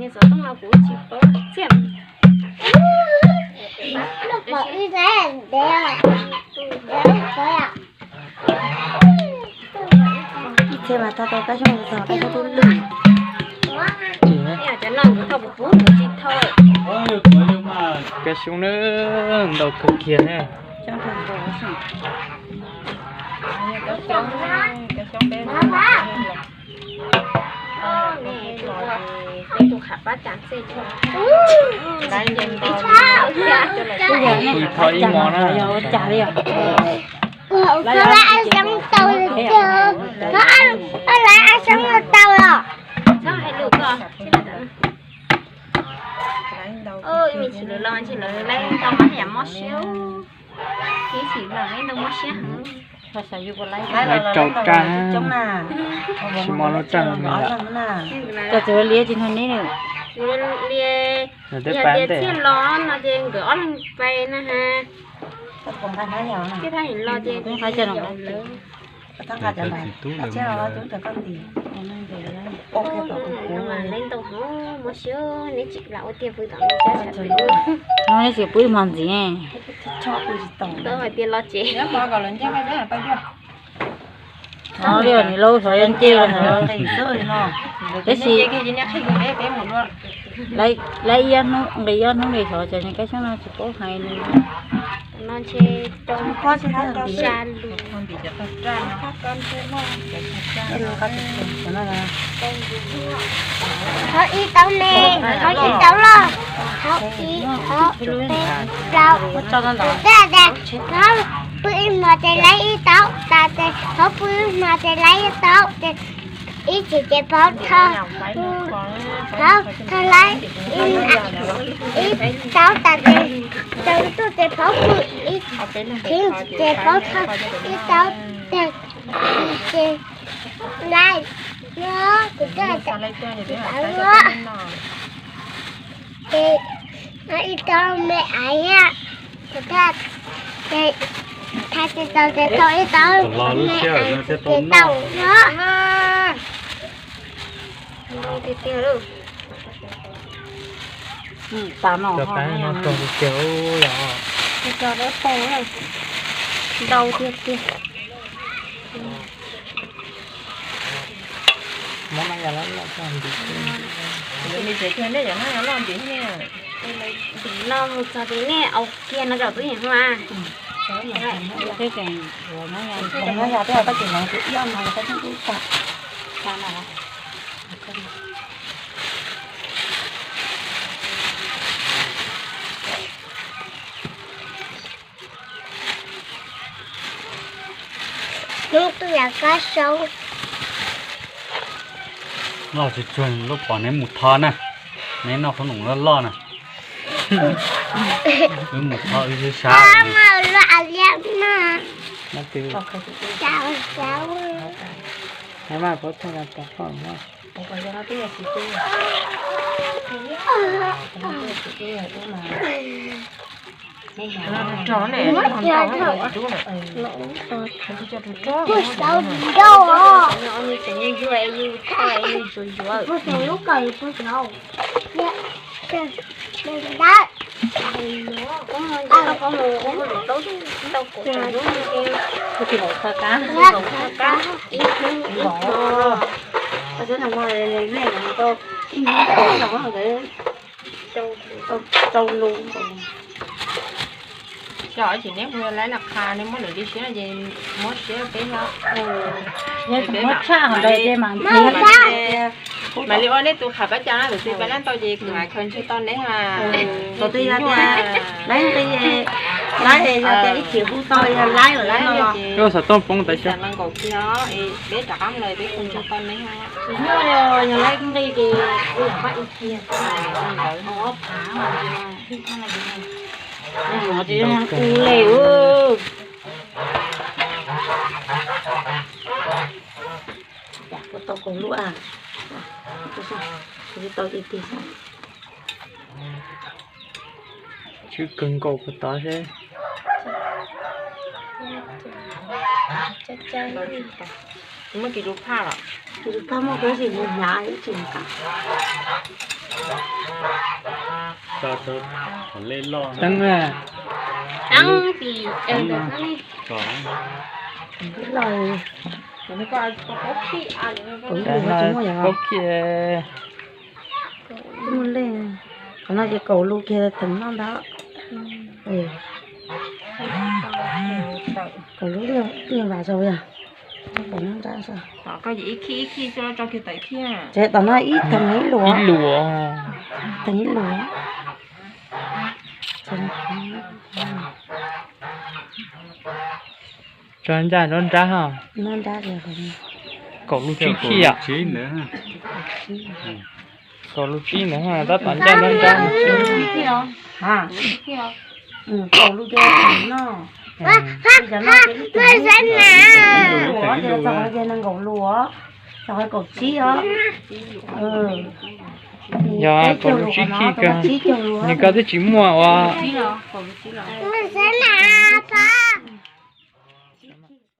Xov tooj no kuv tsis paub txiaj. Ib txhia mas thau tau kab xyoob, kab xyoob tub lwj. Cov no nkawd thau puv puv nkawd tsis thau. Kab xyoob na, ntau kawg kiag na. Pw thau ib hmo na. Thau lawv xyoob tau li cas, thau lawv xyoob tau los. Ib me ntsis lawv los ntsis lawv laib tau mas yam mob siab. Ib sim los laib ntau mob siab heev. Laib rau raj, tsis mob lub raj no. Cov txiv ua liab tsis hnov neb nws. Yog tias txhiaj los no ces nkawd ob leeg pais na ha. Thiab thaj los ces laib ntau hov mob siab, neb tsis lam ua tiag pw tom no. Neb tsis pw ib hmo ntxiv. Tau hais tias los tsev. Nws laus xyov yuav nce los xyov. Tab sis laib ib ob hnub nqis ib ob hnub li xyov ces nws kab xyoob no tsis paub hais nws. No ntshe rau sa lus. Thau ib tau me, thau ib tau loj, thau ib, thau peb, plaub, thau, thau pw ib hmo ces laib ib tau, tas ces thau pw ib hmo ces laib ib tau ces ib chim ces pauv thau, thau thau laib ib tau tas ces tsaus ntuj ces pauv pw ib, thib ces pauv thau ib tau tas ces laib no, kuv twb hais tias tsis pauv no. Ces ib tau me aiv, kuv twb hais tias thaij ces tau ces tau ib tau me aiv ces tau no. Tiag tiag lauj. Cov qaib no rog tiag tiag los. Ntau tiag tiag. Mob no yog loj loj txog ntiv. Ntiv no mus txog ces nej au kiag no rau tub yeem hu a. Hnub twb yog kab xyoob. Loj tsuag tsuag lub pom neb mus tho na. Neb noj qhob noom loj loj na. Wb mus tho wb sib sab. Rau lus. Xyov tsis neb hu laib los qha neb muab lwm li siab no ces muab siab peb no. Yog tsis muab tshaj hov ntawd ces mam ntxiv. Mam li ua nej tus qham pab cas no, tus txiv pab lab tau ces kuv mam khaws ntswg tau neb ha. Laib nqi, laib yog tias ib chim hu tau yog laib lawm no. Xov tooj poob tas xyov. Peb rov qab los peb khaws ntswg tau neb ha. Yog laib nqi ces kuv yog pab ib kiag. Ntawd no tsis yog u le. Tau kaum lub a, tau ib tig. Tswb kawg nkaus puas tod seb. Muab kis lus phaj los? Kis lus phaj muaj kab sis mus hnyav ib tsis mus kam. Teeb na. Teeb, teeb loj. Kaum lus tsis muaj yom? Twb muaj lej. Qhov no ces kaum lus kiag theem noj nrab. Kaum lus, ib nyuag vas zog yog. Kaum noj nrab zog. Ces tom no ib theem ib lus. Ib lus. Theem ib lus. Tso ncaj nruab nrab ho. Kaum lus tsib khij yom. Kaum lus tsib ntawd tab tom ncaj nruab nrab. Kaum lus ces no. Txog qhov ces nees nkaum lus, txog qhov kaum tsib os. Yog kaum lus tsib khij kawg. Nws koj twb tsis muaj ua.